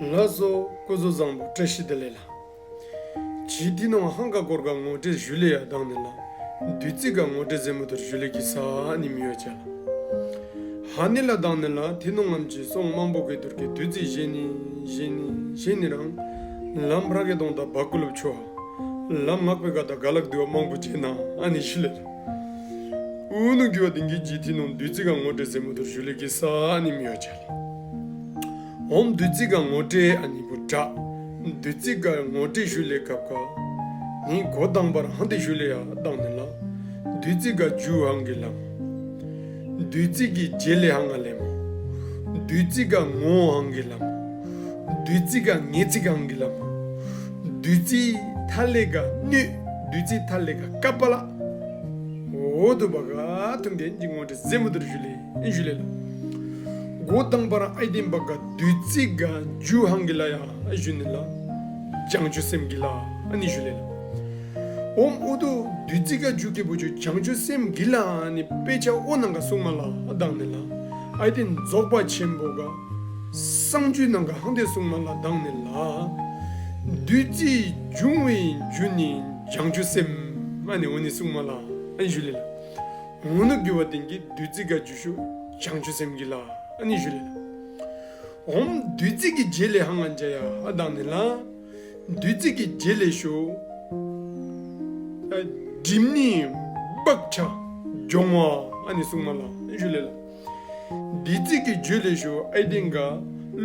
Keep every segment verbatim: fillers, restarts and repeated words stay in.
ལགས་སོ། སྐུ་གཟུགས་བཟང་པོ། བཀྲ་ཤིས་བདེ་ལེགས་ལགས། ཇི་ཐི་ནོང་ཧང་ག་གོར་ག་ངོ་སྤྲོད་ཞུ་ལེ་ཡ་དག་ནི་ལགས། བདུད་རྩི་ག་ངོ་སྤྲོད་ཟེ་མུ་ཐུར་ཞུ་ལེ་གི་ས་ཨ་ནི་མི་ཡོ་ཅ་ལགས། ཧ་ནི་ལ་དག་ནི་ལགས། ཐི་ནོང་ངམ་ཅིག་སོང་མང་པོ་གི་དུར་གི་བདུད་རྩི་བཞེས་ནི་བཞེས་ནི་བཞེས་ནི་རང་ལམ་ཕར་གི་དོང་དག་བ་ཀུ་ལུབ་ཆོ་ལམ་ངག་པའི་ག་དག་ག་ལག་དུ་བ་མང་པོ་བྱེད་ན་ཨ་ནི་ཞུ་ལེ་ལགས། ཨུ་ནུ་གི་བ་དིང་གི་ཇི་ཐི་ནོང་བདུད་རྩི་ག་ངོ་སྤྲོད་ཟེ་མུ་ཐུར་ཞུ་ལེ་གི་ས་ཨ་ནི་མི་ཡོ་ཅ་ལགས། ཨོམ་བདུད་རྩི་ག་ངོ་སྤྲོད་ཨ་ནི་བུ་དྲག། བདུད་རྩི་ག་ངོ་སྤྲོད་ཞུ་ལེ་སྐབས་ཀ་ནི་འགོ་དང་པར་ཧང་ཏེ་ཞུ་ལེ་ཡ་དག་ནི་ལགས། བདུད་རྩི་ག་རྒྱུ་ཧང་གི་ལམ། བདུད་རྩི་གི་རྗེས་ལས་ཧང་ང་ལེ་མོ། བདུད་རྩི་ག་ངོ་ཧང་གི་ལམ། བདུད་རྩི་ག་ངེས་ཚིག་ཧང་གི་ལམ། བདུད་རྩི་ཐ་ལེ་ག་སྣོད། བདུད་རྩི་ཐ་ལེ་ག་ཀ་པ་ལ། འོ་དུ་བ་ག་ཐུང་གེ་ཇི་ངོ་སྤྲོད་ཟེ་མུ་ཐུར་ཞུ་ལེ་ཨིན་ཞུ་ལེ་ལགས། འགོ་དང་པ་ར་ཨའི་ཏེན་བ་ག་བདུད་རྩི་ག་རྒྱུ་ཧང་གི་ལ་ཡ་ཨ་ཞུ་ནི་ལགས། བྱང་ཆུབ་སེམས་ཀྱི་ལ་ཨ་ནི་ཞུ་ལེ་ལགས། ཨོམ་ཨུ་དུ་བདུད་རྩི་ག་རྒྱུ་ཁེ་པོ་ཆོ་བྱང་ཆུབ་སེམས་ཀྱི་ལ་ཨ་ནི་དཔེ་ཆ་ཨོ་ནང་ག་གསུངས་མ་ལ་དག་ནི་ལགས། ཨའི་ཏེན་རྫོགས་པ་ཆེན་པོ་ག་གསང་རྒྱུད་ནང་ག་ཧང་ཏེ་གསུངས་མ་ལ་དག་ནི་ལགས། བདུད་རྩི་འབྱུང་བའི་རྒྱུ་ནི་བྱང་ཆུབ་སེམས་ཨ་ནི་ཨོ་ནི་གསུངས་མ་ལ་ཨ་ནི་ཞུ་ལེ་ལགས། ཨོ་ནུ་གི་བ་དིང་གི་བདུད་རྩི་ག་རྒྱུ་ཤོ་བྱང་ཆུབ་སེམས་ཀྱི་ལ་ཨ་ནི་ཞུ་ལེ་ལགས། ཨོམ་བདུད་རྩི་གི་རྗེས་ལས་ཧང་ང་ཅ་ཡ་ཨ་དག་ནི་ལགས། བདུད་རྩི་གི་རྗེས་ལས་ཤོ་ཨ་སྒྲིབ་གཉིས་བག་ཆགས་སྦྱོང་བ་ཨ་ནི་གསུངས་མ་ལ་ཨ་ནི་ཞུ་ལེ་ལགས། བདུད་རྩི་གི་རྒྱུ་ལས་ཤོ་ཨའི་ཏེན་ག་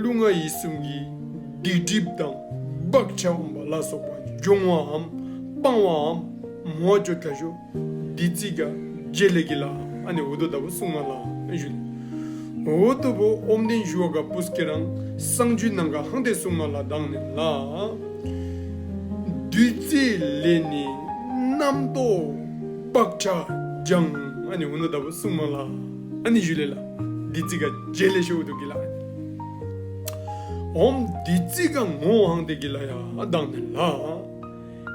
ལུས་ངག་ཡིད་གསུམ་གྱི་སྡིག་སྒྲིབ་དང་བག་ཆགས་འོང་བ་ལ་སོགས་པ་སྦྱོང་བའམ་སྤང་བའམ་མོ་བཅོ་ཁ་ཤོ་བདུད་རྩི་ག་རྗེས་ལས་ཀྱི་ལ་ཨ་ནི་འུ་དུ་ད་བུ་གསུངས་མ་ལ་ཨ་ཞུ་ལེ། འུ་དུ་བུ་ཨོམ་ཏེན་ཞུ་བ་ག་པུས་ཀི་རང་གསང་རྒྱུད་ནང་ག་ཧང་ཏེ་གསུངས་མ་ལ་དག་ནི་ལགས། བདུད་རྩི་ལས་ནི་རྣམ་རྟོག་བག་ཆགས་སྦྱང་ཨ་ནི་འུ་དུ་ད་བུ་གསུངས་མ་ལ་ཨ་ནི་ཞུ་ལེ་ལགས། བདུད་རྩི་ག་རྗེས་ལས་ཤོ་འུ་དུ་གི་ལ། ཨོམ་བདུད་རྩི་ག་ངོ་ཧང་ཏེ་གི་ལ་ཡ་ཨ་དག་ནི་ལགས།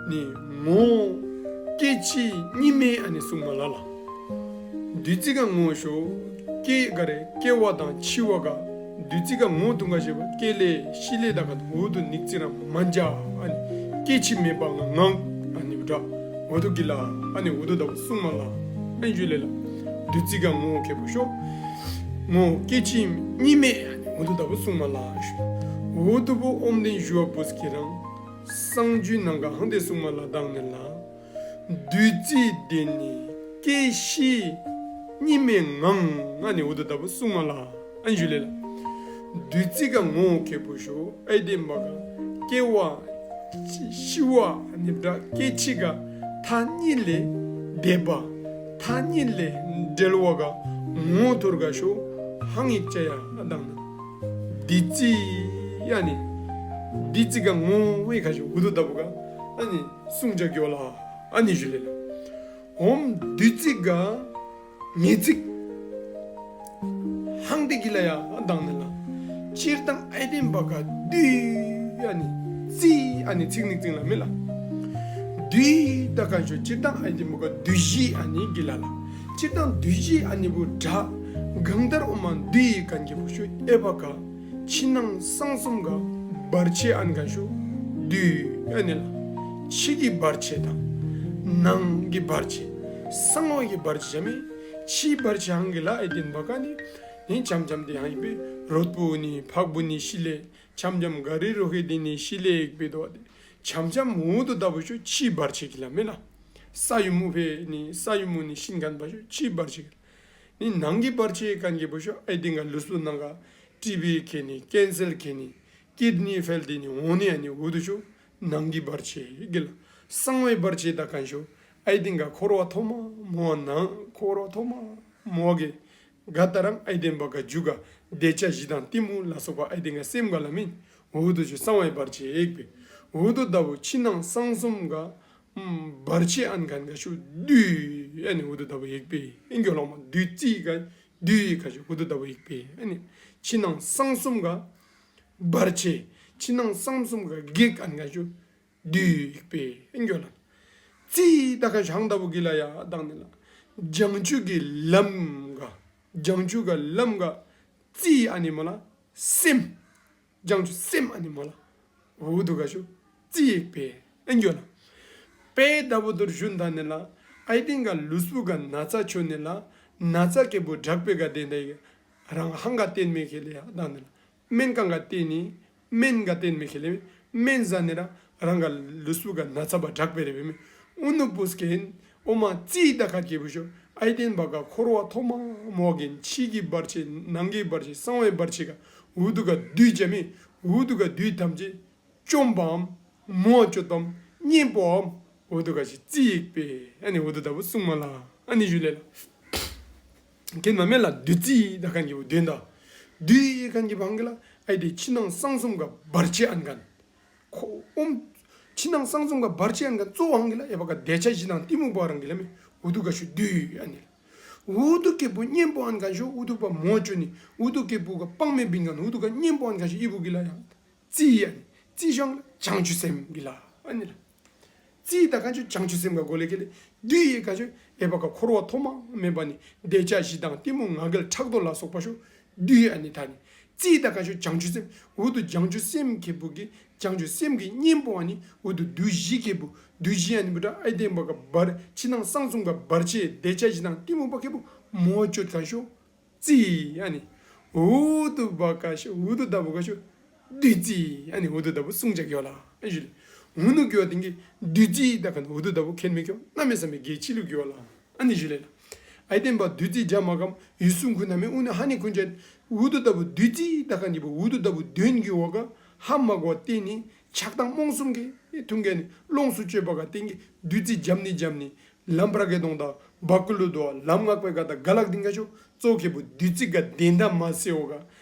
ནི་ངོ་སྐྱེ་འཆི་གཉིས་མེད་ཨ་ནི་གསུངས་མ་ལ་ལགས། བདུད་རྩི་ག་ངོ་ཤོ་སྐྱེ་ག་རེ་སྐྱེ་བ་དང་འཆི་བ་ག་བདུད་རྩི་ག་ངོ་དུང་ག་ཞེས་པ་སྐྱེ་ལེ་ཤི་ལེ་ད་ག་འུ་དུ་ཉིག་ཙི་ར་མ་འཇའ་ཨ་ནི་སྐྱེ་འཆི་མེད་པ་ང་ངང་ཨ་ནི་བུ་དྲག་འུ་དུ་གི་ལ་ཨ་ནི་འུ་དུ་ད་བུ་གསུངས་མ་ལ་ཨ་ནི་ཞུ་ལེ་ལགས། བདུད་རྩི་ག་ངོ་ཁེ་པོ་ཤོ་ངོ་སྐྱེ་འཆི་གཉིས་མེད་ཨ་ནི་འུ་དུ་ད་བུ་གསུངས་མ་ལ་ཞུ། འུ་དུ་བུ་ཨོམ་ཏེན་ཞུ་བ་པུས་ཀི་རང་གསང་རྒྱུད་ནང་ག་ཧང་ཏེ་གསུངས་མ་ལ་དག་ནི་ལགས། བདུད་རྩི་དེ་ནི་སྐྱེ་ཤི་གཉིས་མེད་ངང་ཨ་ནི་འུ་དུ་ད་བུ་གསུངས་མ་ལ་ཨ་ནི་ཞུ་ལེ་ལགས། བདུད་རྩི་ག་ངོ་ཁེ་པོ་ཤོ་ཨའི་ཏེན་བ་ག་སྐྱེ་བ་ཤི་བ་ཨ་ནི་བུ་དྲག་སྐྱེ་འཆི་ག་མཐའ་གཉིས་ལས་འདས་པ་མཐའ་གཉིས་ལས་བྲལ་བ་ག་ངོ་ཐུར་ག་ཤོ་ཧང་ཡིག་ཅ་ཡ་ཨ་དག་ནི་བདུད་རྩི་ཨ་ནི་བདུད་རྩི་ག་ངོ་ཡི་ག་ཤོ་འུ་དུ་ད་བུ་ག་ཨ་ནི་གསུངས་ཅ་གི་ཝ་ལ་ཨ་ནི་ཞུ་ལེ་ལགས། ཨོམ་བདུད་རྩི་ག་ངེས་ཚིག་ཧང་ཏེ་གི་ལ་ཡ་ཨ་དག་ནི་ལགས། སྤྱིར་བཏང་ཨའི་ཏེན་བ་ག་བདུད་ཨ་ནི་རྩི་ཨ་ནི་ཚིག་ཉིག་ཙིང་ལ་མེ་ལགས། བདུད་ད་ག་ཤོ་སྤྱིར་བཏང་ཨའི་ཏེན་བ་ག་བདུད་བཞི་ཨ་ནི་གི་ལ་ལགས། སྤྱིར་བཏང་བདུད་བཞི་ཨ་ནི་བུ་དྲག་གང་ལྟར་ཨོ་མ་བདུད་ཡི་གན་གི་བུ་ཤོ་ཨའི་བ་ག་ཕྱི་ནང་གསང་གསུམ་ག་བར་ཆད་ཨན་ག་ཤོ་བདུད་ཨ་ནི་ལགས། ཕྱི་གི་བར་ཆད་དང་ནང་གི་བར་ཆད་གསང་བ་གི་བར་ཆད་ཡ་མེ། ཕྱི་བར་ཆད་ཧང་གི་ལ་ཨའི་ཏེན་བ་ག་ནི་ནི་འཆམ་འཆམ་དེ་ཧང་ཡིག་པེ་རོད་པུ་ནི་ཕག་པུ་ནི་ཤི་ལེ་འཆམ་འཆམ་ག་རི་རོ་ཧེ་དེ་ནི་ཤི་ལེ་ཡིག་པེ་དོ་བ་དེ་འཆམ་འཆམ་འུ་དུ་ད་བུ་ཤོ་ཕྱི་བར་ཆད་གི་ལ་མེ་ལགས། ས་ཡུམ་མུ་ཕེ་ནི་ས་ཡུམ་མུ་ནི་ཤིན་གན་བ་ཤོ་ཕྱི་བར་ཆད་གི་ལ། ནི་ནང་གི་བར་ཆད་གན་གི་བུ་ཤོ་ཨའི་ཏེན་ག་ལུས་པོ་ནང་ག་ཊི་བི་ཁེ་ནི་ཀེན་སར་ཁེ་ནི་ཀིཌ་ནི་ཕེལ་དེ་ནི་འོ་ནི་ཨ་ནི་འུ་དུ་ཤོ་ནང་གི་བར་ཆད་གི་ལ། གསང་བའི་བར་ཆད་ད་གན་ཤོ་ཨའི་ཏེན་ག་འཁོར་བ་ཐོག་མ་མོ་བ་ནང་འཁོར་བ་ཐོག་མ་མོ་བ་གི་ག་ད་རང་ཨའི་ཏེན་བ་ག་རྒྱུད་ག་འདོད་ཆགས་ཞེ་སྡང་གཏི་མུག་ལ་སོགས་པ་ཨའི་ཏེན་ག་སེམས་ག་ལ་མེན། འུ་དུ་ཤོ་གསང་བའི་བར་ཆད་ཡིག་པེ་འུ་དུ་ད་བུ་ཕྱི་ནང་གསང་གསུམ་ག་ཨམ་བར་ཆད་ཨན་གན་ག་ཤོ་བདུད་ཨ་ནི་འུ་དུ་ད་བུ་ཡིག་པེ་ཨིན་གི་ལོ་མ། བདུད་རྩི་ག་བདུད་ཡི་ག་ཤོ་འུ་དུ་ད་བུ་ཡིག་པེ་ཨ་ནི་ཕྱི་ནང་གསང་གསུམ་ག་བར་ཆད་ཕྱི་ནང་གསང་གསུམ་ག་གེགས་ཨན་ག་ཤོ་བདུད་ཡིག་པེ་ཨིན་གི་ལོ། རྩི་ད་ག་ཤོ་ཧང་ད་བུ་གི་ལ་ཡ་དག་ནི་ལགས། བྱང་ཆུབ་ཀྱི་ལམ་ག་བྱང་ཆུབ་ཀྱི་ལམ་ག་རྩི་ཨ་ནི་མ་ལ་སེམས། བྱང་ཆུབ་སེམས་ཨ་ནི་སྨོ་ལགས། འོ་འདུག་ག་ཤོ་རྩིས་ཡིག་པས་ཨན་གྱོ་ལགས། དཔེ་ད་བུ་དུར་ཞུན་ད་ནི་ལགས། ཨའི་ཏེན་ག་ལུས་པོ་ག་ན་ཚ་ཆོ་ནི་ལགས། ན་ཚ་ཁེ་བུ་དྲག་པེ་ག་དེན་ད་ཡི་ག་རང་ཧང་ག་བསྟེན་མེ་ཁེ་ལེ་ཡ་དག་ནི་ལགས། སྨན་ཁང་ག་བསྟེན་ནི། སྨན་ག་བསྟེན་མེ་ཁེ་ལེ། སྨན་ཟ་ནི་ར་རང་ག་ལུས་པོ་ག་ན་ཚ་བ་དྲག་པེ་རེ་བེ་མེ། ཨུ་ནུ་པུས་ཀེན་ཨོ་མ་རྩིས་ད་ཁན་ཁེ་བུ་ཤོ་ཨའི་ཏེན་བ་ག་འཁོར་བ་ཐོག་མ་མོ་གིན་ཕྱི་གི་བར་ཆད་ནང་གི་བར་ཆད་གསང་བའི་བར་ཆད་ག་འུ་དུ་ག་བདུད་བྱ་མེ། འུ་དུ་ག་བདུད་ཐམས་ཅད་བཅོམ་པའམ་མོ་ཅོད་པའམ་གཉེན་པོའམ་འུ་དུ་ག་ཤི་རྩིས་ཡིག་པས་ཨ་ནི་འུ་དུ་ད་བུ་གསུང་མ་ལགས། ཨ་ནི་ཞུ་ལེ་ལགས། ཁེན་མ་མེ་ལགས། བདུད་རྩི་ད་ཁན་གི་བུ་དོན་དག་བདུད་ཡེ་ཁན་གི་བུ་ཧང་གི་ལགས། ཨའི་ཏེན་ཕྱི་ནང་གསང་གསུམ་ག་བར་ཆད་ཨན་ཁན། ཁོ་ཨོམ་ཕྱི་ནང་གསང་གསུམ་ག་བར་ཆད་ཨན་ཁན་གཙོ་བོ་ཧང་གི་ལགས། ཨའི་བ་ག་འདོད་ཆགས་ཞེ་སྡང་གཏི་མུག་པ་རང་གི་ལགས་མེ། འུ་དུ་ག་ཤོ་བདུད་ཨ་ནི་ལགས། འུ་དུ་ཁེ་བུ་གཉེན་པོ་ཨན་ཁན་ཤོ་འུ་དུ་བ་མོ་ཅོ་ནི། འུ་དུ་ཁེ་བུ་ག་དཔང་མེ་བིན་ཁན་འུ་དུ་ག་གཉེན་པོ་ཨན་ཁན་ཤོ་ཨི་བུ་གི་ལགས་ཡ། རྩིས་ཨ་ནི། རྩིས་ཤོ་ལགས་བྱང་ཆུབ་སེམས་གི་ལགས་ཨ་ནི་ལགས། རྩིས་ད་ཁན་ཤོ་བྱང་ཆུབ་སེམས་ག་གོ་ལེ་ཁེ་ལེ། བདུད་ཡེ་ཁན་ཤོ་ཨའི་བ་ག་འཁོར་བ་ཐོག་མ་མེད་པ་ནི་འདོད་ཆགས་ཞེ་སྡང་གཏི་མུག་ང་རྒྱལ་ཕྲག་དོག་ལ་སོགས་པ་ཤོ་བདུད་ཨ་ནི་ད་ནི། རྩིས་ད་ཁན་ཤོ་བྱང་ཆུབ་སེམས། འུ་དུ་བྱང་ཆུབ་སེམས་ཁེ་བུ་གི་བྱང་ཆུབ་སེམས་གི་གཉེན་པོ་ཨ་ནི་འུ་དུ་བདུད་བཞི་ཁེ་བུ། བདུད་བཞི་ཨ་ནི་བུ་ད་ཨའི་ཏེན་བ་ག་བར་ཕྱི་ནང་གསང་གསུམ་ག་བར་ཆད་འདོད་ཆགས་ཞེ་སྡང་གཏི་མུག་པ་ཁེ་བུ་མོ་ཅོད་ཁན་ཤོ་རྩིས་ཨ་ནི། འུ་དུ་བ་ག་ཤོ་འུ་དུ་ད་བུ་ག་ཤོ་བདུད་རྩི་ཨ་ནི་འུ་དུ་ད་བུ་གསུང་ཅ་གི་ཝ་ལགས། ཨ་ནི་ཞུ་ལེ། འུ་ནུ་གི་ཝ་དེང་གི་བདུད་རྩི་ད་ཁན་འུ་དུ་ད་བུ་ཁེན་མེ་ཁེ་ཝ་གནམ་མེད་ས་མེད་གལ་ཆི་ལུ་གི་ཝ་ལགས། ཨ་ནི་ཞུ་ལེ་ལགས། ཨའི་ཏེན་བ་བདུད་རྩི་བྱ་མ་གམ་ཡུལ་སུམ་ཁུ་ན་མེ། ཨུ་ནུ་ཧ་ནི་ཁུན་ཅན་འུ་དུ་ད་བུ་བདུད་རྩི་ད་ཁན་གི་བུ་འུ་དུ་ད་བུ་དོན་གི་ཝ་ག་ཧ་མ་གོ་བ་བརྟེན་ནི་ཆགས་སྡང་རྨོངས་གསུམ་གི་ཐུང་གེ་ནི་ལོངས་སུ་སྤྱོད་པ་ག་བརྟེན་གི་བདུད་རྩི་འཇམ་ནི་འཇམ་ནི། ལམ་ཕྲ་གི་དོང་དང་བ་ཀུ་ལུ་དོ་ལམ་ངག་པའི་ག་དང་ག་ལག་དིང་ག་ཤོ་གཙོ་ཁེ་བུ་བདུད་རྩི་ག་དོན་དག་མ་སེ་ཝ་ག།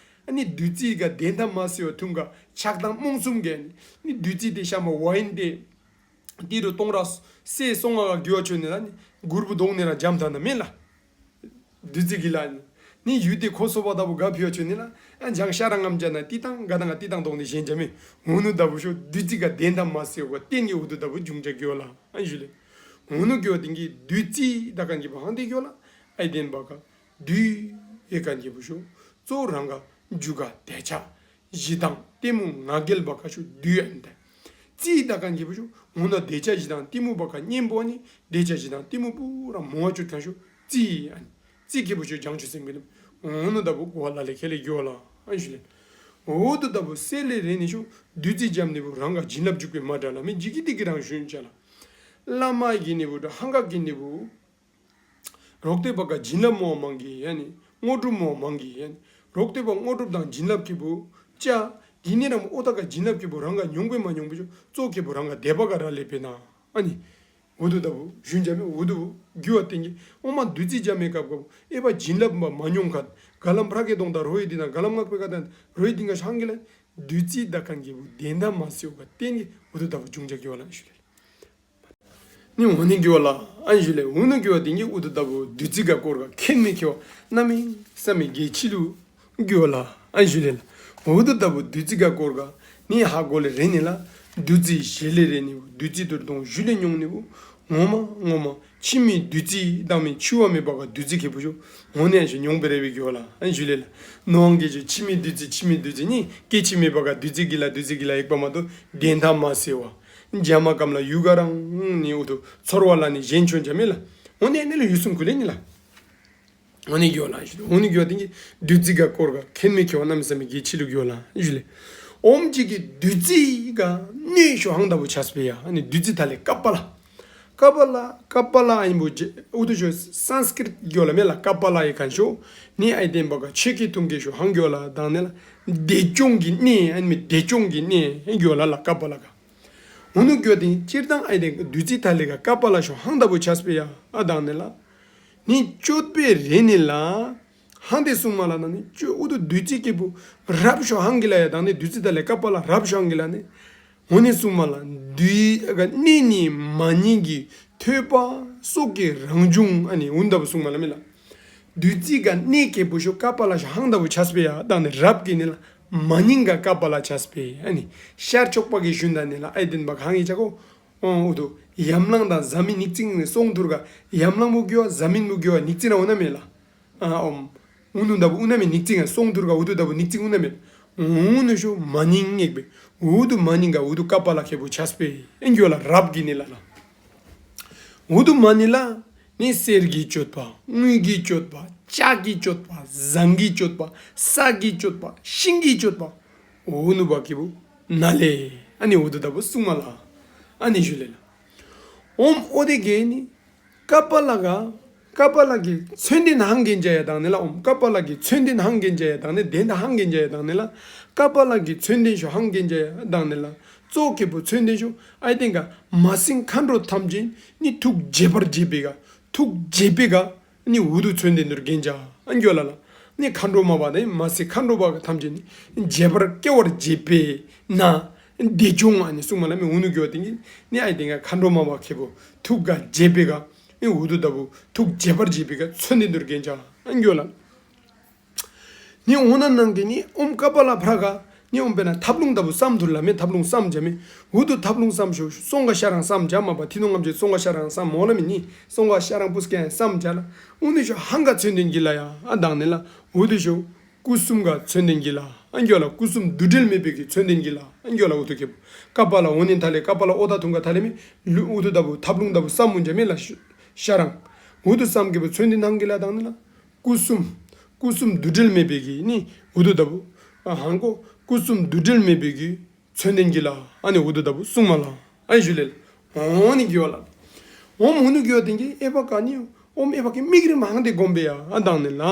ཨ་ནི་བདུད་རྩི་ག་དོན་དག་མ་སེ་ཝ་ཐུང་ག་ཆགས་སྡང་རྨོངས་གསུམ་གེ་ནི། ནི་བདུད་རྩི་དེ་ཤ་མ་ཝའིན་དེ་ཏི་རུ་སྟོང་ར་སེ་སོང་ང་གི་ཝ་ཆོ་ནི་ལ་ནི་གུར་བུ་དོང་ནི་ར་འཇམ་ཐ་ན་མེ་ལགས། བདུད་རྩི་གི་ལ་ནི། ནི་ཡུལ་དེ་ཁོ་སོ་བ་ད་བུ་ག་ཕི་ཝ་ཆོ་ནི་ལ། ཨ་འཇང་ཤ་ར་ངམ་ཇ་ན་ཏི་ཏང་ག་དང་ག་ཏི་ཏང་དོང་ནི་ཞེན་ཇ་མེ། འུ་ནུ་ད་བུ་ཤོ་བདུད་རྩི་ག་དོན་དག་མ་སེ་ཝ་ག་བརྟེན་གི་འུ་དུ་ད་བུ་འབྱུང་ཅ་གི་ཝ་ལགས། ཨ་ནི་ཞུ་ལེ། འུ་ནུ་གི་ཝ་དིང་གི་བདུད་རྩི་ད་ཁན་གི་བུ་ཧང་དེ་གི་ཝ་ལགས། ཨའི་ཏེན་བ་ག་བདུད་ཡེ་ཁན་གི་བུ་ཤོ་གཙོ་རང་ག་འཇུག་ག་འདོད་ཆགས་ཞེ་སྡང་གཏི་མུག་ང་རྒྱལ་བ་ག་ཤོ་བདུད་ཨ་ནི་ད། རྩིས་ད་ཁན་གི་བུ་ཤོ་འུ་ནུ་འདོད་ཆགས་ཞེ་སྡང་གཏི་མུག་པ་ག་གཉེན་པོ་ཨ་ནི་འདོད་ཆགས་ཞེ་སྡང་གཏི་མུག་པུ་ར་མོ་ཅོད་ཁན་ཤོ་རྩིས་ཨ་ནི། རྩིས་ཁེ་བུ་ཤོ་བྱང་ཆུབ་སེམས་གི་ལུ་འུ་ནུ་ད་བུ་གོ་ལ་ལེ་ཁེ་ལེ་གི་ཝ་ལགས། ཨ་ནི་ཞུ་ལེ། འུ་དུ་ད་བུ་སེ་ལེ་རེ་ནི་ཤོ་བདུད་རྩི་འཇམ་ནི་བུ་རང་ག་བྱིན་རླབས་འཇུག་པའི་མ་དྲ་ལ་མེ་ཇི་གི་དི་གི་རང་ཞུན་ཅ་ལགས། བླ་མ་གི་ནི་བུ་ད་ཧང་ག་གི་ནི་བུ། རོག་ཏེ་བ་ག་བྱིན་རླབས་མོ་མང་གི་ཡ་ནི། དངོས་གྲུབ་མོ་མང་གི་ཡ་ནི། རོག་ཏེ་བ་དངོས་གྲུབ་དང་བྱིན་རླབས་ཁེ་བུ་ཅ། གི་ནི་རམ་ཨོ་ཏ་ག་བྱིན་རླབས་ཁེ་བུ་རང་ག་མྱོང་པེ་མ་མྱོང་པེ་ཤོ་གཙོ་ཁེ་བུ་རང་ག་དད་པ་ག་ར་ལེ་པེ་ན། ཨ་ནི། འུ་དུ་ད་བུ་ཞུན་ཇ་མེ། འུ་དུ་གི་ཝ་དིང་གི་ཨོ་མ་བདུད་རྩི་འཇམ་མེ་སྐབས་སྐབས་ཨའི་བ་བྱིན་རླབས་མ་མ་མྱོང་ཁན་ག་ལམ་ཕྲ་གི་དོང་དང་རོ་ཡི་དི་ན་ག་ལམ་ངག་པའི་ག་དང་རོ་ཡི་དིང་ག་ཤོ་ཧང་གི་ལ་བདུད་རྩི་ད་ཁན་གི་བུ་དོན་དག་མ་སེ་ཝ་ག་བརྟེན་གི་འུ་དུ་ད་བུ་འབྱུང་ཅ་གི་ཝ་ལགས། ཨ་ནི་ཞུ་ལེ། ནི་འུ་ནུ་གི་ཝ་ལགས། ཨ་ནི་ཞུ་ལེ། འུ་ནུ་གི་ཝ་དིང་གི་འུ་དུ་ད་བུ་བདུད་རྩི་ག་སྐོར་ག་ཁེན་མེ་ཁེ་ཝ་གནམ་མེད་ས་མེད་གལ་ཆི་ལུ་གི་ཝ་ལགས། ཨ་ནི་ཞུ་ལེ་ལགས། འུ་དུ་ད་བུ་བདུད་རྩི་ག་སྐོར་ག་ནི་ཧ་གོ་ལེ་རེ་ནི་ལགས། བདུད་རྩི་ཞལ་ལས་རེ་ནི་བུ་བདུད་རྩི་དུར་དོང་ཞུ་ལེ་མྱོང་ནི་བུ་ངོ་མ་ངོ་མ་འཆི་མེད་བདུད་རྩི་དང་མེ་འཆི་བ་མེད་པ་ག་བདུད་རྩི་ཁེ་བུ་ཤོ་འུ་ནུ་ཡང་ཤོ་མྱོང་པེ་རེ་བེ་གི་ཝ་ལགས། ཨ་ནི་ཞུ་ལེ་ལགས། ནོ་ཧང་གི་ཤོ་འཆི་མེད་བདུད་རྩི་འཆི་མེད་བདུད་རྩི་ནི་སྐྱེ་འཆི་མེད་པ་ག་བདུད་རྩི་གི་ལ་བདུད་རྩི་གི་ལ་ཡེག་པ་མ་གཏོགས་དོན་དག་མ་སེ་ཝ། འཇམ་མ་གམ་ལ་ཡུ་ག་རང་ནི་འུ་དུ་ཚོར་བ་ལ་ནི་ཞེན་ཆོན་ཇ་མེ་ལགས། འོ་ནི་ཨ་ནི་ལུ་ཡུལ་སུམ་ཁུ་ལེ་ནི་ལགས། འོ་ནི་གི་ཝ་ལགས་ཞུ་ལེ། འོ་ནི་གི་ཝ་དིང་གི་བདུད་རྩི་ག་སྐོར་ག་ཁེན་མེ་ཁེ་ཝ་གནམ་མེད་ས་མེད་གལ་ཆི་ལུ་གི་ཝ་ལགས་ཞུ་ལེ། ཨོམ་ཅིག་གི་བདུད་རྩི་ག་སྣོད་ཤོ་ཧང་ད་བུ་ཆས་པེ་ཡ། ཨ་ནི་བདུད་རྩི་ཐ་ལེ་ཀ་པ་ལ། ཀ་པ་ལ་ཀ་པ་ལ་ཨ་ནི་བུ་ཇེ་འུ་དུ་ཤོ་སཾསྐྲྀཏ་གི་ཝ་ལ་མེ་ལགས། ཀ་པ་ལ་ཡེ་ཁན་ཤོ་ནི་ཨའི་ཏེན་བ་ག་ཆོས་ཀྱི་ཐུང་གེ་ཤོ་ཧང་གི་ཝ་ལགས། དང་ནི་ལགས་བདེ་སྐྱོང་གི་གནས། ཨ་ནི་མེ་བདེ་སྐྱོང་གི་གནས་གི་ཝ་ལགས་ལགས་ཀ་པ་ལ་ག། འུ་ནུ་གི་ཝ་དིང་སྤྱིར་བཏང་ཨའི་ཏེན་བདུད་རྩི་ཐ་ལེ་ག་ཀ་པ་ལ་ཤོ་ཧང་ད་བུ་ཆས་པེ་ཡ། ཨ་དང་ནི་ལགས་ནི་ཅོད་པེ་རེ་ནི་ལགས། ཧང་དེ་སུང་མ་ལགས་ན་ནི་ཅོད་འུ་དུ་བདུད་རྩི་ཁེ་བུ་རབ་ཤོ་ཧང་གི་ལ་ཡ། དང་ནི་བདུད་རྩི་ཐ་ལེ་ཀ་པ་ལ་རབ་ཤོ་ཧང་གི་ལ་ནི། འོ་ནི་སུང་མ་ལགས་བདུད་ག་གནས་ནི་མ་ནིང་གི་ཐོས་པ་སོགས་ཀྱི་རང་བྱུང་། ཨ་ནི་འུ་ད་བུ་སུང་མ་ལགས་མེ་ལགས། བདུད་རྩི་ག་གནས་ཁེ་བུ་ཤོ་ཀ་པ་ལ་ཤོ་ཧང་ད་བུ་ཆས་པེ་ཡ། དང་ནི་རབ་གི་ནི་ལགས་མ་ནིང་ག་ཀ་པ་ལ་ཆས་པེ། ཨ་ནི་ཤར་ཕྱོགས་པ་གི་ཞུན་ད་ནི་ལགས་ཨའི་ཏེན་བ་ག་ཧང་ཡེ་ཅ་གོ། འོ་འུ་དུ་ཡམ་ལང་དང་ཟ་མིན་ཉིག་ཙིང་ནི་སོང་ཐུར་ག་ཡམ་ལང་བུ་གི་ཝ་ཟ་མིན་བུ་གི་ཝ་ཉིག་ཙིང་ར་འོ་ན་མེ་ལགས། ཨ་ཨོམ། འུ་ནུ་ད་བུ་འུ་ན་མེ་ཉིག་ཙིང་ཡ་སོང་ཐུར་ག་འུ་དུ་ད་བུ་ཉིག་ཙིང་འུ་ན་མེ། འོ་ནུ་ཤོ་མ་ནིང་ངེག་པེ། འུ་དུ་མ་ནིང་ག་འུ་དུ་ཀ་པཱ་ལ་ཁེ་པུ་ཆས་པེ། ཨིན་གྱོ་ལ་རབ་གི་ནི་ལ་ལ། འུ་དུ་མ་ནི་ལ་ནི་གསེར་གྱི་སྤྱོད་པ། དངུལ་གྱི་སྤྱོད་པ། ལྕགས་ཀྱི་སྤྱོད་པ། ཟངས་ཀྱི་སྤྱོད་པ། ས་གི་སྤྱོད་པ། ཤིང་གི་སྤྱོད་པ། འོ་ནུ་བ་ཁེ་པུ་ན་ལེ། ཨ་ནི་འུ་དུ་ད་བུ་སུང་མ་ལ། ཨ་ནི་ཞུ་ལེ་ལ། ཨོམ་འོ་དེ་གེ་ནི། ཀ་པཱ་ལ་ག་ཀ་པཱ་ལ་གི་མཚོན་དོན་ཧང་གེན་ཅ་ཡ་དག་ནི་ལ། ཨོམ་ཀ་པཱ་ལ་གི་མཚོན་དོན་ཧང་གེན་ཅ་ཡ་དག་ནི། དོན་དག་ཧང་གེན་ཅ་ཡ་དག་ནི་ལ། ཀ་པཱ་ལ་གི་མཚོན་དོན་ཤོ་ཧང་གེན་ཅ་ཡ་དག་ནི་ལ། གཙོ་ཁེ་པུ་མཚོན་དོན་ཤོ་ཨའི་ཏེན་ག་མ་སྲིང་མཁའ་འགྲོ་ཐམས་ཅད་ནི་ཐུགས་དགྱེས་པར་བྱེད་པེ་ག། ཐུགས་དགྱེས་པེ་ག། ནི་འུ་དུ་མཚོན་དོན་དུར་གེན་ཅ། ཨ་གྱོ་ལ་ལ། ནི་མཁའ་འགྲོ་མ་བ་དེ་མ་སྲིང་མཁའ་འགྲོ་བ་ག་ཐམས་ཅད་ནི་དགྱེས་པར་སྐྱེ་བར་བྱེད་པེ་ན། དེ་ཅུང་ཨ་ནི་སུང་མ་ལ་མི་འུ་ནུ་གྱོ་དེ་གི་ནི་ཨའི་ཏེན་ག་མཁའ་འགྲོ་མ་བ་ཁེ་པུ་ཐུགས་ག་དགྱེས་པེ་ག། ནི་འུ་དུ་ད་བུ་ཐུགས་དགྱེས་པར་བྱེད་པེ་ག་མཚོན་དོན་དུར་གེན་ཅ། ཨ་གྱོ་ལ། ནི་འོ་ན་ནང་གི་ནི་ཨོམ་ཀ་པཱ་ལ་ཕྲ་ག་ནི་ཨོམ་པེ་ན་ཐབ་ལུང་ད་བུ་སམ་ཐུར་ལ་མེ། ཐབ་ལུང་སམ་ཅ་མེ། འུ་དུ་ཐབ་ལུང་སམ་ཤོ་སོང་ག་ཤ་རང་སམ་ཅ་མ་པ་ཐི་ནོང་ངམ་ཅེ་སོང་ག་ཤ་རང་སམ་མོ་ལ་མི་ནི་སོང་ག་ཤ་རང་པུས་ཀེན་སམ་ཅ་ལ། འུ་ནི་ཤོ་ཧང་ག་མཚོན་དོན་གི་ལ་ཡ་ཨ་དག་ནི་ལ། འུ་དུ་ཤོ་སྐུ་གསུམ་ག་མཚོན་དོན་གི་ལ། ཨ་གྱོ་ལ་སྐུ་གསུམ་འདུ་འབྲལ་མེད་པེ་གི་མཚོན་དོན་གི་ལ། ཨ་གྱོ་ལ་འུ་དུ་ཁེ་པུ་ཀ་པཱ་ལ་འོ་ནི་ཐ་ལེ་ཀ་པཱ་ལ་འོ་ད་ཐུང་ག་ཐ་ལེ་མེ། ལུ་འུ་དུ་ད་བུ་ཐབ་ལུང་ད་བུ་སམ་མུན་ཅ་མེ་ལ་ཤ་རང་འུ་དུ་སམ་ཁེ་པུ་མཚོན་དོན་ཧང་གི་ལ་དག་ནི་ལ། སྐུ་གསུམ། སྐུ་གསུམ་འདུ་འབྲལ་མེད་པེ་གི་ནི་འུ་དུ་ད་བུ་ཨ་ཧང་གོ། སྐུ་གསུམ་འདུ་འབྲལ་མེད་པེ་གི་མཚོན་དོན་གི་ལ། ཨ་ནི་འུ་དུ་ད་བུ་སུང་མ་ལ། ཨ་ནི་ཞུ་ལེ་ལ། འོ་ནི་གྱོ་ལ། ཨོམ་འུ་ནུ་གྱོ་དེ་གི་ཨའི་བ་ག་ནི་ཨོམ་ཨའི་བ་གི་དམིགས་རིམ་ཧང་དེ་སྒོམ་པེ་ཡ་ཨ་དག་ནི་ལ།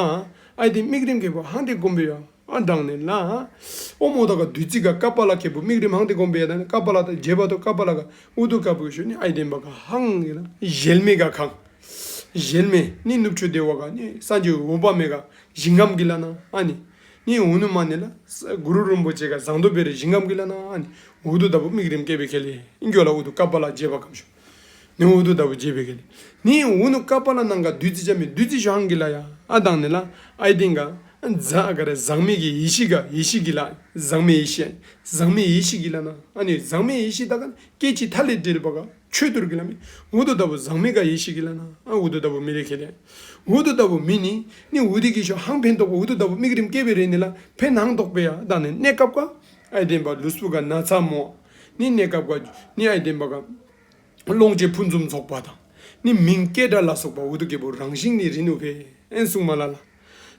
ཨའི་དེ་དམིགས་རིམ་ཁེ་པུ་ཧང་དེ་སྒོམ་པེ་ཡ་ཨ་དག་ནི་ལ། ཨོམ་འོ་ད་ག་བདུད་རྩི་ག་ཀ་པཱ་ལ་ཁེ་པུ་དམིགས་རིམ་ཧང་དེ་སྒོམ་པེ་ཡ་དག་ནི། ཀ་པཱ་ལ་ད་རྗེ་བ་དོ་ཀ་པཱ་ལ་ག་འུ་དུ་ཀ་པུ་ཤོ་ནི་ཨའི་ཏེན་བ་ག་ཧང་གི་ལ་གཞལ་མེད་ག་ཁང་། གཞལ་མེད་ནི་ནུབ་ཕྱོགས་བདེ་བ་ག་ནི་སངས་རྒྱས་འོད་དཔག་མེད་ག་ཞིང་ཁམས་གི་ལ་ན། ཨ་ནི་ནི་འུ་ནུ་མ་ནི་ལ་གུ་རུ་རིན་པོ་ཆེ་ག་ཟངས་མདོག་དཔལ་རི་ཞིང་ཁམས་གི་ལ་ན། ཨ་ནི་འུ་དུ་ད་བུ་དམིགས་རིམ་སྐྱེ་བེ་ཁེ་ལེ། ཨིན་གྱོ་ལ་འུ་དུ་ཀ་པཱ་ལ་རྗེ་བ་གམ་ཤོ་ནི་འུ་དུ་ད་བུ་རྗེ་བེ་ཁེ་ལེ། ནི་འུ་ནུ་ཀ་པཱ་ལ་ནང་ག་བདུད་རྩི་ཅ་མེ། བདུད་རྩི་ཤོ་ཧང་གི་ལ་ཡ་ཨ་དག་ནི་ལ། ཨའི་ཏེན་ག་ཟ་ག་རེ་ཟག་མེད་ཀྱི་ཡེ་ཤེས་ག་ཡེ་ཤེས་གི་ལ། ཟག་མེད་ཡེ་ཤེས། ཟག་མེད་ཡེ་ཤེས་གི་ལ་ན། ཨ་ནི་ཟག་མེད་ཡེ་ཤེས་ད་ག་སྐད་ཅིག་ཐ་ལེ་བྲལ་བ་ག་ཆོས་ཐུར་གི་ལ་མེ། འུ་དུ་ད་བུ་ཟག་མེད་ག་ཡེ་ཤེས་གི་ལ་ན། ཨ་འུ་དུ་ད་བུ་མི་ལེ་ཁེ་ལེ། འུ་དུ་ད་བུ་མི་ནི་ནི་འུ་དུ་གི་ཤོ་ཧང་ཕན་ཐོགས་པ། འུ་དུ་ད་བུ་དམིགས་རིམ་སྐྱེ་བེ་རེ་ནི་ལ་ཕན་ཧང་ཐོགས་པེ་ཡ་དག་ནི་གནས་སྐབས་ག་ཨའི་ཏེན་བ་ལུས་པོ་ག་ན་ཚ་མོ། ནི་གནས་སྐབས་ག་ནི་ཨའི་ཏེན་བ་ག་ལོངས་སྤྱོད་ཕུན་སུམ་ཚོགས་པ་དང་ནི་མིང་སྐད་གྲགས་ལ་སོགས་པ་འུ་དུ་ཁེ་པུ་རང་བཞིན་ནི་རིན་ནུག་པེ། ཨེན་སུང་མ་ལ་ལ།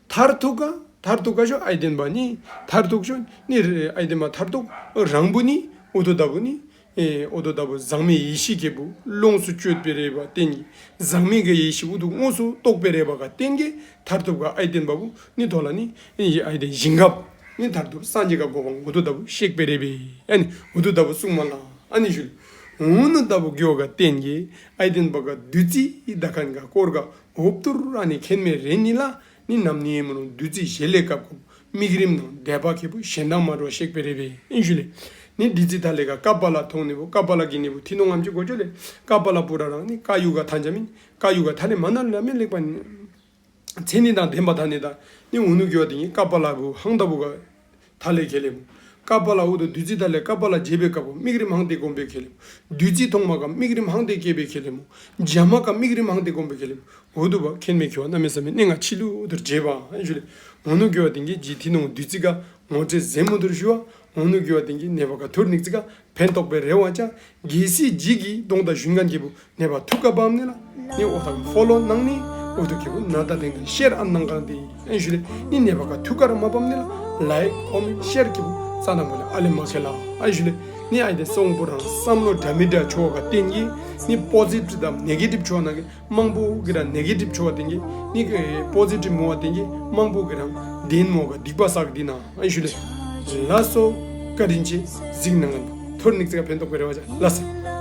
མཐར་ཐུག་ག་མཐར་ཐུག་ག་ཤོ་ཨའི་ཏེན་བ་ནི་མཐར་ཐུག་ཤོ་ནི་ཨའི་ཏེན་བ་མཐར་ཐུག་རང་བུ་ནི་འུ་དུ་ད་བུ་ནི་ཨེ་འུ་དུ་ད་བུ་ཟག་མེད་ཡེ་ཤེས་ཁེ་པུ་ལོངས་སུ་སྤྱོད་པེ་རེ་བ་བརྟེན་གི། ཟག་མེད་ག་ཡེ་ཤེས་འུ་དུ་དངོས་སུ་རྟོགས་པེ་རེ་བ་ག་བརྟེན་གི། མཐར་ཐུག་ག་ཨའི་ཏེན་བ་བུ་ནི་ཐོག་ལ་ནི་ཨའི་ཏེན་ཞིང་ཁམས་ནི་མཐར་ཐུག་སངས་རྒྱས་ག་གོ་འཕང་འུ་དུ་ད་བུ་གཤེགས་པེ་རེ་བེ། ཨ་ནི་འུ་དུ་ད་བུ་སུང་མ་ལ། ཨ་ནི་ཞུ་ལེ། འུ་ནུ་ད་བུ་གྱོ་ག་བརྟེན་གི་ཨའི་ཏེན་བ་ག་བདུད་རྩི་ད་ཁན་ག་སྐོར་ག་འོབ་ཐུར་ཨ་ནི་ཁེན་མེ་རེ་ནི་ལ། ནི་ནམ་ནི་ཡེ་མ་རུང་བདུད་རྩི་ཞལ་ལས་བཀབ་ཀོ་དམིགས་རིམ་ནང་དད་པ་ཁེ་པུ་གཞན་དང་མ་འདྲ་བ་གཤེགས་པེ་རེ་བེ། ཨིན་ཞུ་ལེ། ནི་བདུད་རྩི་ཐ་ལེ་ག་ཀ་པཱ་ལ་ཐོང་ནི་བུ་ཀ་པཱ་ལ་གི་ནི་བུ་ཐི་ནོང་ངམ་ཅིག་གོ་ཅོ་ལེ། ཀ་པཱ་ལ་པུ་ར་རང་ནི་ཀ་ཡུ་ག་ཐང་ཅ་མེ། ཀ་ཡུ་ག་ཐ་ལེ་མ་ན་ལ་མེ་ལེགས་པ་ནི། མཚན་ཉིད་དང་ལྡན་པ་ཐ་ནི་ད་ནི་འུ་ནུ་གྱོ་དེ་ནི་ཀ་པཱ་ལ་བུ་ཧང་ད་བུ་ག་ཐ་ལེ་ཁེ་ལེ་མོ། ཀ་པཱ་ལ་འུ་དུ་བདུད་རྩི་ཐ་ལེ་ཀ་པཱ་ལ་རྗེ་བེ་བཀབ་བོ་དམིགས་རིམ་ཧང་ཏེ་སྒོམ་པེ་ཁེ་ལེ་མོ། བདུད་རྩི་ཐོང་མ་ག་དམིགས་རིམ་ཧང་ཏེ་སྐྱེ་བེ་ཁེ་ལེ་མོ། བྱ་མ་ག་དམིགས་རིམ་ཧང་ཏེ་སྒོམ་པེ་ཁེ་ལེ་མོ། འུ་དུ་བ་ཁེན་མེ་ཁྱོ་གནམ་མེད་ས་མེད་གནས་ང་ཕྱི་ལུ་འུ་དུ་རྗེ་བ་ཨིན་ཞུ་ལེ། འུ་ནུ་གྱོ་དེ་ནི་ཇི་ཐི་ནོང་བདུད་རྩི་ག་ངོ་སྤྲོད་ཟེ་མུ་དུར་ཞུ་བ། འུ་ནུ་གྱོ་དེ་ནི་ནེ་བ་ག་ཐུར་ནིག་ཙི་ག་ཕན་ཐོགས་པེ་རེ་བ་ཅ། གལ་སྲིད་ཇི་གི་གདོང་དང་ཞུན་ཁན་ཁེ་པུ་ནེ་བ་ཐུག་ག་བམ་ནི་ལ། ནི་འོ་ཐང་ཕོ་ལོ་གནང་ནི་འུ་དུ་ཁེ་པུ་ན་ད་དེང་དང་ཤེར་ཨན་གནང་གང་ཏེ་ཨིན་ཞུ་ལེ། ནི་ནེ་བ་ག་ཐུག་ག་ར་མ་བམ་ནི་ལ་ལའིཀ་ཀོ་མེནཊ་ཤེར་ཁེ་པུ་ས་ན་མོ་ལེ་ཨ་ལེ་མ་ཁེ་ལ་ཨིན་ཞུ་ལེ། ནི་ཨའི་ཏེ་སོང་པུ་རང་སམ་བློ་འདྲ་མི་འདྲ་ཆོ་ག་བརྟེན་གི་ནི་པོ་ཟི་ཊིབ་དང་ནེ་གེ་ཊིབ་ཆོ་ན་གི་མང་པོ་གི་ར་ནེ་གེ་ཊིབ་ཆོ་བ་དེ་གི་ནི་གི་པོ་ཟི་ཊིབ་མོ་བ་དེ་གི་མང་པོ་གི་ར་དེན་མོ་ག་སྡིག་པ་བསགས་དེ་ན་ཨིན་ཞུ་ལེ། ལགས་སོ། བཀའ་དྲིན་ཆེ། གཟིགས་གནང་ངན་པ་ཐུར་ནིག་ཙི་ག་ཕན་ཐོགས་པེ་རེ་བ་ཅ། ལགས་སོ།